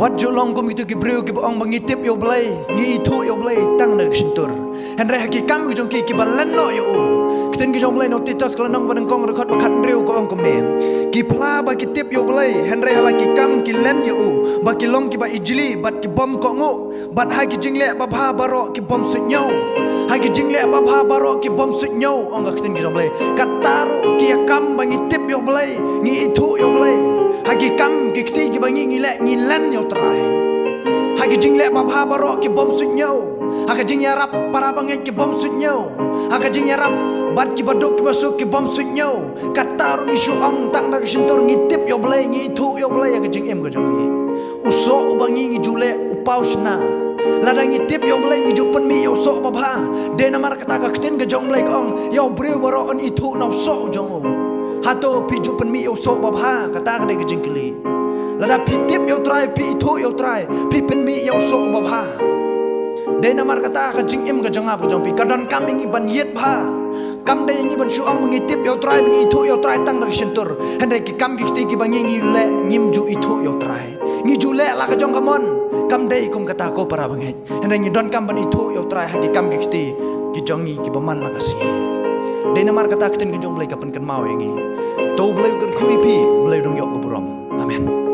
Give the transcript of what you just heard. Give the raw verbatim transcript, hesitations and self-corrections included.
Wat ju long kum kito ki briew kiba ong ba ngi tip ïa U Blei, ngi ithuh ïa U Blei tang na ka shyntur. Hynrei ha ki kam ki jong ki kiba len noh ïa u. Ka ktien ka jong U Blei na u Titus ka lynnong ba nyngkong dkhot ba khathynriew ka ong kumne. Ki phla ba ki tip ïa U Blei, hynrei ha la ki kam ki len ïa u, ba ki long kiba ijli bad ki bym kohnguh, bad ha ki jingleh babha baroh ki bym suidñiew. Ha ki jingleh babha baroh ki bym suidñiew, ong ka ktien ka jong U Blei. Kata ruh ki ïa kam ba ngi tip ïa U Blei, ngi ithuh ïa U Blei. Ha ki kam ki kti kiba ngi ngi leh, ngi len ïa U Trai. Ha ki jingleh babha baroh ki bym suidñiew. Ha ka jingïarap para bangeit ki bym suidñiew. Ha ka jingïarap bad kiba duk kiba suk ki bym suidñiew. Kata ruh ngi shu ong tang na ka shyntur ngi tip ïa U Blei, ngi ithuh ïa U Blei ha ka jingim ka jong ngi. U soh uba ngi ngi ju leh u paw shna. Lada ngi tip ïa U Blei ngi ju pynmih ïa u soh babha. Dei namar kata ka ktien ka jong U Blei ka ong, ïa u briew baroh un ithuh na u soh u jong u. Hato phi ju pynmih ïa u soh babha, kata ka dei ka jingkylli. Lada phi tip ïa U Trai, phi ithuh ïa U Trai, phi pynmih ïa u soh babha. Dei namar kata ka jingim ka jong nga ka jong phi ka donkam ïa ngi ban ïit bha. Kam dei ïa ngi ban shu ong ba ngi tip ïa U Trai, ba ngi ithuh ïa U Trai tang na ka shyntur. Hynrei ki kam ki kti kiba ngi ngi leh ngim ju ithuh ïa U Trai. Ngi ju leh la ka jong ka mon. Kam dei kum kata ko para bangeit. Hynrei ngi donkam ban ithuh ïa U Trai ha ki kam ki kti ki jong ngi kiba man la ka sngi. Dei namar kata ka ktien ka jong U Blei ka pynkynmaw ïa ngi. To U Blei u kyrkhu ïa phi, U Blei u dang ïoh ka burom. Amen.